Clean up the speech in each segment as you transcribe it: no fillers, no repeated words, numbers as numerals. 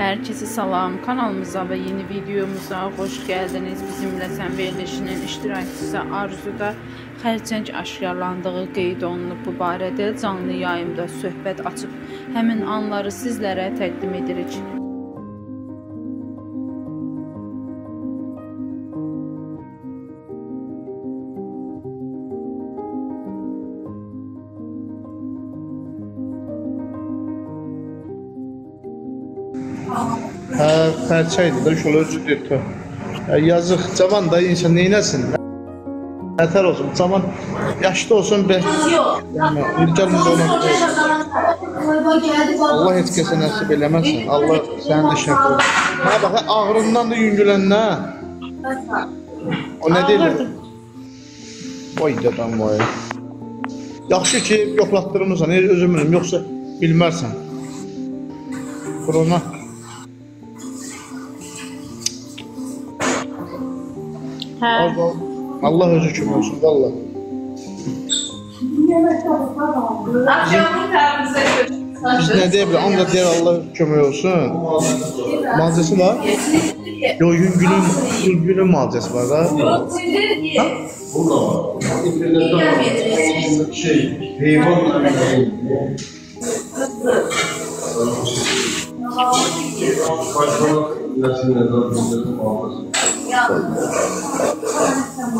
Herkese salam, kanalımıza ve yeni videomuza hoş geldiniz. Bizimle Sən verilişinin iştirakçısı Arzuda xərçəng aşkarlandığı qeyd olunub. Bu barədə canlı yayımda söhbət açıb həmin anları sizlərə təqdim edirik. Hə, xərçəydi də, şöyle özü deyir. Yazıq, cavan da insan neynəsin? Nətər olsun, cavan yaşlı olsun, yəni, ülkəmizdə olan deyil. Allah heç kəsə nəsib eləməsin, Allah səni də şəf olsun. Hə, bax, ağrından da yüngülən nə? O nə deyir? Vay dədəm, vay. Yaxşı ki, yoxlatdırmırsan, özüm bilməm, yoxsa bilmərsən. Korona. Hə. Allah özü kimi olsun, valla. Biz nə deyə bilər, ancaq deyər Allah kömək olsun. Müalicəsi var? Yox, yüngülün müalicəsi var da. Ha?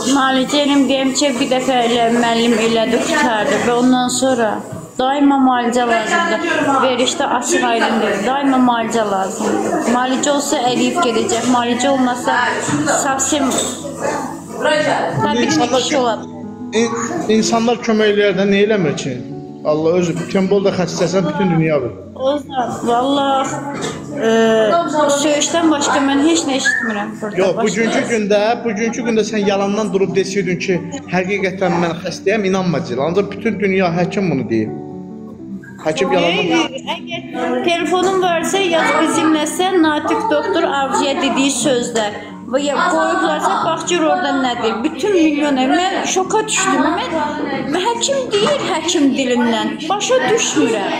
Müalicə eləm deyim ki, bir dəfə elə müəllim elədi, qurtardı və ondan sonra daima müalicə lazımdır. Verişdə açıq aydındır, daima müalicə lazımdır. Müalicə olsa əriyib gedəcək, müalicə olmasa savsim təbii kişi olar. İnsanlar kömək eləyər də, nə eləmir ki? Allah özü, tembol da xəstəsən bütün dünya bilir. Ozan, vallah, söyüşdən başqa mən heç nə eşitmirəm burada. Yox, bugünkü gündə sən yalandan durub desəydin ki, həqiqətən mən xəstəyəm, inanmayacaq. Ancaq bütün dünya həkim bunu deyir. Həkim yalandan... Əgər telefonum varsa, yaz bizimləsə, Natiq doktor Avcıya dediyi sözlər. Qoyublarsa, bax gör orada nədir. Bütün milyon, mən şoka düşdüm. Mən həkim deyir həkim dilindən. Başa düşmürəm.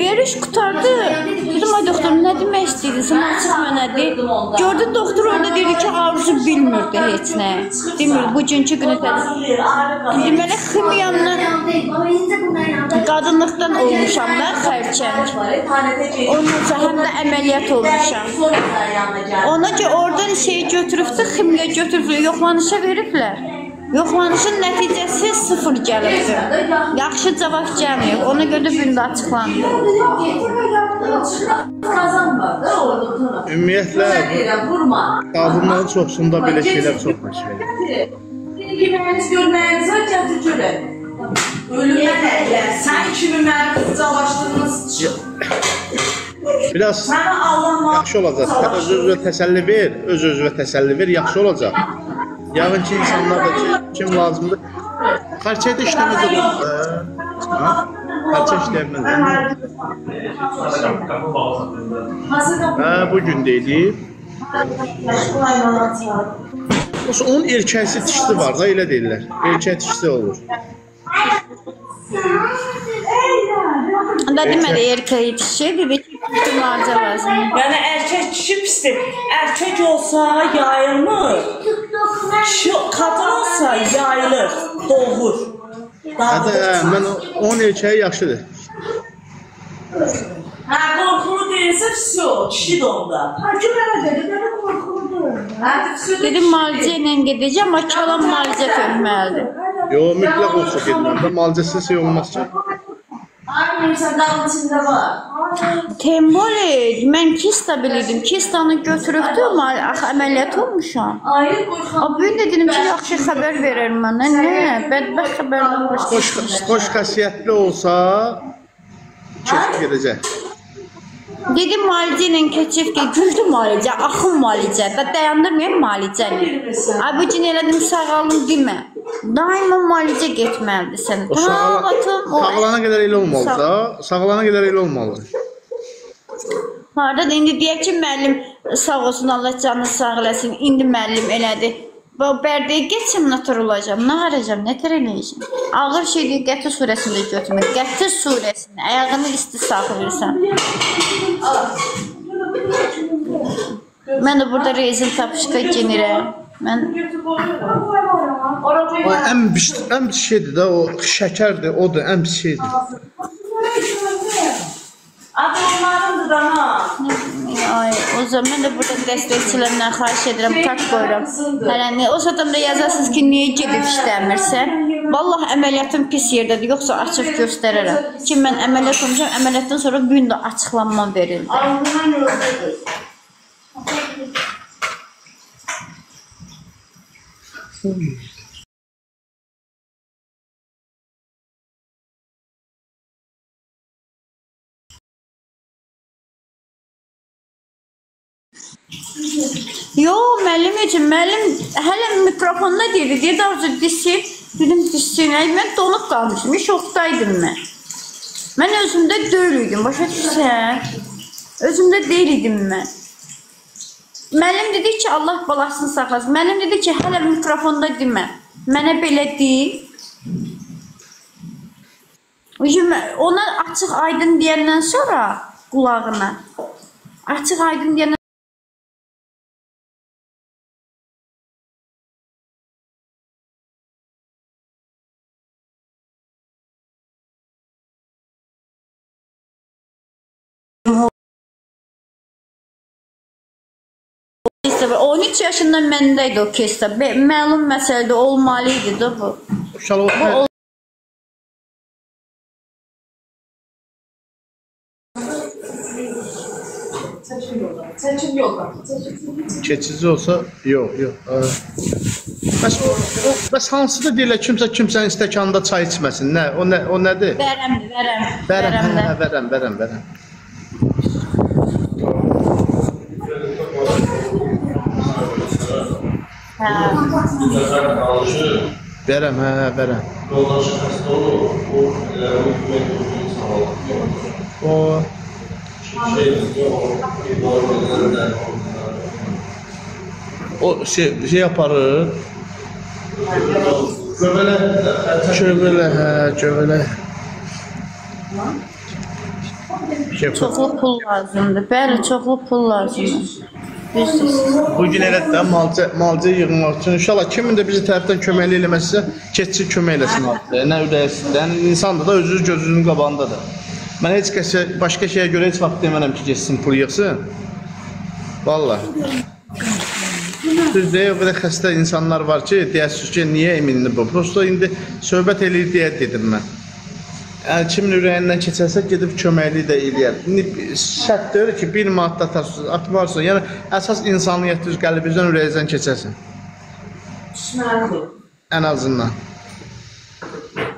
Veriş qurtardı. Dedim, ay doktor, nə demək istəyirdin? Sən açıq mənə de. Gördü, doktor orada deyirdi ki, Arzu bilmirdi heç nə. Demir, bugünkü günü tədbir. Deməli, ximiyamdan, qadınlıqdan olmuşam da xərçəng. Ondan sonra həm də əməliyyat olmuşam. Ona ki, oradan şeyi götürübdü, ximiya götürüblər, yoxlanışa veriblər. Yoxlanışın nəticəsi 0 gəlibdir. Yaxşı cavab gəlməyib. Ona görə də bu gün də açıqlandı. Ümumiyyətlə, qadınların çoxsunda belə şeylər çox baş verir. Yeməyiniz, görməyiniz var, gətir görək. Ölümdən ələ, sən kimi mənim qızcalaşdığınız Biraz yaxşı olacaq. Öz-özünə təsəlli ver, öz-özünə təsəlli ver, yaxşı olacaq. Yəqin ki, insanlar da ki, kim lazımdır. Xərçəkdə işləməz olur. Xərçək işləməz. Hə, bugün deyilib. Onun erkəksi dişisi var da, elə deyirlər. Erkək dişisi olur. Da demədi erkək dişi, dedi ki, müalicə lazımdır. Yəni erkək kişi pisdir. Erkək olsa yayılmır. Kişi, qadın olsa yayılır, doğur. Hə, mən onun erkəyi yaxşıdır. Hə, qorxulu deyilsə, vsyo, kişi də onda. Hə, kim mənə dedi, mənə qorxuludur. Dedim, müalicə ilə gedəcəm, amma kalan müalicə tökməlidir. Yox, mütləq olsa getməlidir. Müalicəsiz şey olmaz ki. Ay, sən dağın içində var. Temboli, mən kista bilirdim. Kistanı götürübdü, axı əməliyyat olmuşam. Bu gün də dedim ki, yaxşı xəbər verir mənə. Nə? Bədbəxt xəbərdən başqa. Xoş xəsiyyətli olsa, keçib gedəcək. Dedim, müalicə ilə keçib ki, güclü müalicə, axın müalicə. Dayandırmayayım müalicəni. Ay, bu gün elədim, sağalım demə. Daima müalicə getməlidir sən. Sağalana qədər elə olmalıdır da. Sağalana qədər elə olmalıdır. Harada indi deyək ki, müəllim sağ olsun, Allah canını sağ eləsin. İndi müəllim elədi. Bərdəyə geçsəm notər olacağam, nə arayacağam, nə tər eləyəcəm? Ağır şey deyil, Qətir surəsində götürmə. Qətir surəsini, ayağını isti saxlayırsan. Mən də burada rezil tapışqa genirəm. Mən O ən pis şeydir də, o şəkərdir, odur, ən pis şeydir. Adı onlarındır da ha. Ay, o zaman mən də burada dəstəkçilərimdən xahiş edirəm, kart qoyuram. Hələ o saat da yazarsınız ki, niyə gedib işləmirsən? Vallah əməliyyatım pis yerdədir, yoxsa açıq göstərərəm. Ki, mən əməliyyat olmuşam, əməliyyatdan sonra bu gün də açıqlanma verildi. Yo, müəllim üçün, müəllim hələ mikrofonda deyirdi, deyirdi Arzu desin, dedim desin, mən donub qalmışım, şokdaydım mən. Mən özümdə deyil idim, başa düşürsən? Özümdə deyil idim mən. Müəllim dedi ki, Allah balasını saxlasın. Müəllim dedi ki, hələ mikrofonda demə, mənə belə deyil. Ona açıq aydın deyəndən sonra qulağına, açıq aydın deyəndən sonra 13 yaşından məndə idi o kesta. Məlum məsələdə olmalı idi də bu. Bu Çəkin yolda. Keçici olsa, yox, yox. Bəs hansı da deyirlər, kimsə kimsənin stəkanında çay içməsin, nə? O nə, o nədir? Vərəmdir, vərəm. Vərəm, hə, vərəm, vərəm, vərəm. Hə. Vərəm, hə, vərəm. Yoldaşı xəstə olur, o o o şey yaparır. Göbələk, göbələk, hə, göbələk. Çoxlu pul lazımdır. Bəli, çoxlu pul lazımdır. Bugün elə də malca yığmaq üçün. İnşallah kimin də bizi tərəfdən köməklik eləməsə, keçsin kömək eləsin artıq. Nə ürəyəsidir. Yəni, insandır da, özünüz gözünüzün qabağındadır. Mən heç kəsə, başqa şeyə görə heç vaxt demərəm ki, getsin pul yığsın. Vallahi. Düz deyil, o qədər xəstə insanlar var ki, deyəsiniz ki, niyə eminli bu? Prosto indi söhbət eləyir deyə dedim mən. Yəni, kimin ürəyindən keçərsə, gedib köməklik də eləyər. İndi şərt deyil ki, 1 manat da atarsınız, atmarsınız. Yəni, əsas insaniyyət düz qəlbinizdən, ürəyinizdən keçərsin. Ən azından.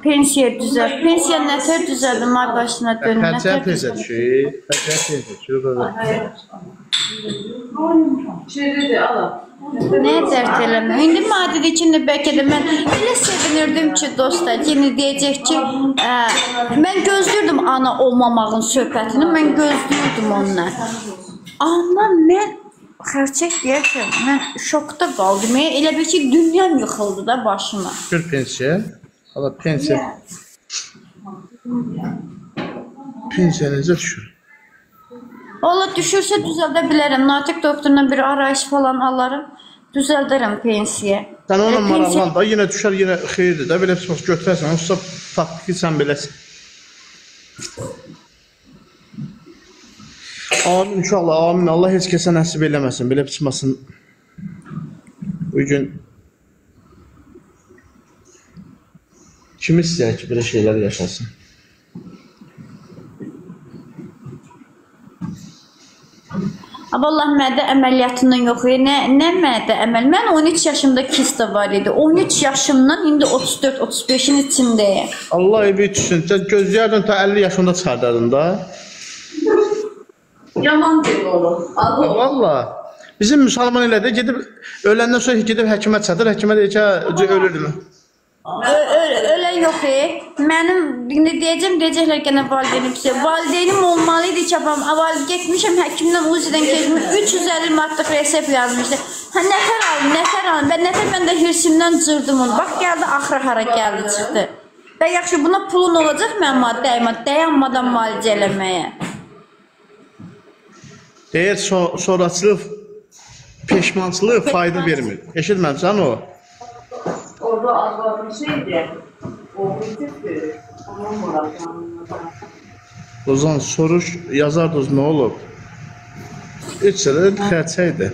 Pensiya düzəl. Pensiya nətər düzəldim, ay başına dönüm. Xərçəyə pensiya düşür. Xərçəyə pensiya düşür. Nə dərd eləmə. İndi mənə dedi ki, indi bəlkə də mən elə sevinirdim ki, dostlar, yenə deyəcək ki, mən gözləyirdim ana olmamağın söhbətini, mən gözləyirdim ondan. Amma mən xərçək deyərkən, mən şokda qaldım. Elə bil ki, dünyam yıxıldı da başıma. Düşür pensiya. Hala pensiya. Pensiya necə düşür? Valla düşürsə düzəldə bilərəm. Natiq doktorundan bir arayış falan alarım. Düzəldərəm pensiya. Sən onunla maraqlan da, yenə düşər, yenə xeyirdir də. Belə pis götürərsən, onsuz faktiki sən beləsin. Amin inşallah, amin. Allah heç kəsə nəsib eləməsin, belə pismasın. Bugün kim istəyər ki, belə şeylər yaşasın? Vallah mədə əməliyyatından yox, nə mədə əməl? Mən 13 yaşımda kista var idi. 13 yaşımdan indi 34-35-in içindəyəm. Allah evi üçün, sən gözləyərdin ta 50 yaşında çıxardardın da. Yaman dedi onu. Vallah. Bizim müsəlman elə də gedib, öləndən sonra gedib həkimə çatır, həkimə deyir ki, ölürdüm. Öyle yox, mənim indi deyəcəm, deyəcəklər gənə valideynim pis. Valideynim olmalı idi ki, getmişəm həkimdən, UZI-dən keçmişəm, 350 manatlıq resept yazmışdı. Hə, nətər alın, nətər alın. Bə, nətər mən də hirsimdən cırdım onu. Bax, gəldi, axıra hara gəldi, çıxdı. Bə, yaxşı, buna pulun olacaq mənim dayanmadan müalicə eləməyə. Deyir, sonraçılıq, peşmançılıq fayda vermir. Eşitməmsən o? Orada arvadın şeydi, oğlu tüpdür, onun Murat'ın. Ozan, soruş, yazardınız nə olub? 3 sənə də xərçəkdir.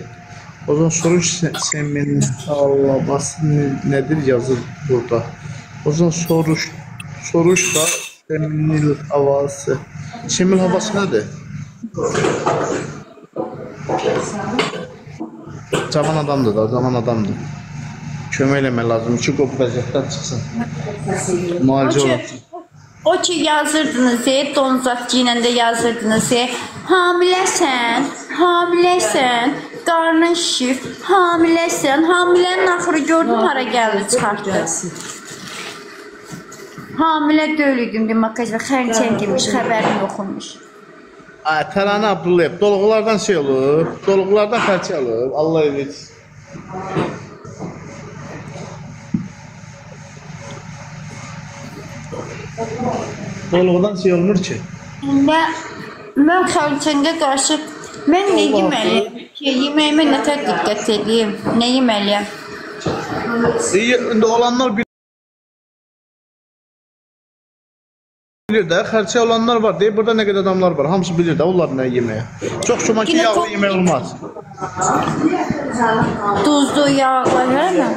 Ozan, soruş, Semin havası nədir yazır burada? Ozan, soruş da Semin havası. Semin havası nədir? Cavan adamdır da, cavan adamdır. Kömək eləmək lazım ki, qop vəziyyətdən çıxsın. Müalicə olsun. O ki yazırdınız, donuzatçı ilə də yazırdınız, hamiləsən, hamiləsən, qarnın şişib, hamiləsən, hamilənin axırı gördüm hara gəldi, çıxartdı. Hamilə deyil idim, demək, xərçəng imiş, xəbərim yox imiş. Təranə Abdullayev, doluqlardan şey olub, doluqlardan xərçəng olub, Allah evet. Doluqdan şey olmur ki. Mən xərçəngə qarşı, mən nə yeməliyəm ki, yeməyimə nə tər diqqət edeyim, nə yeməliyəm? İndi olanlar bilir də, xərçəng olanlar var deyir, burada nə qədər adamlar var, hamısı bilir də, onlar nə yeməyə. Çox güman ki, yağlı yemək olmaz. Duzlu, yağlı, hə mi?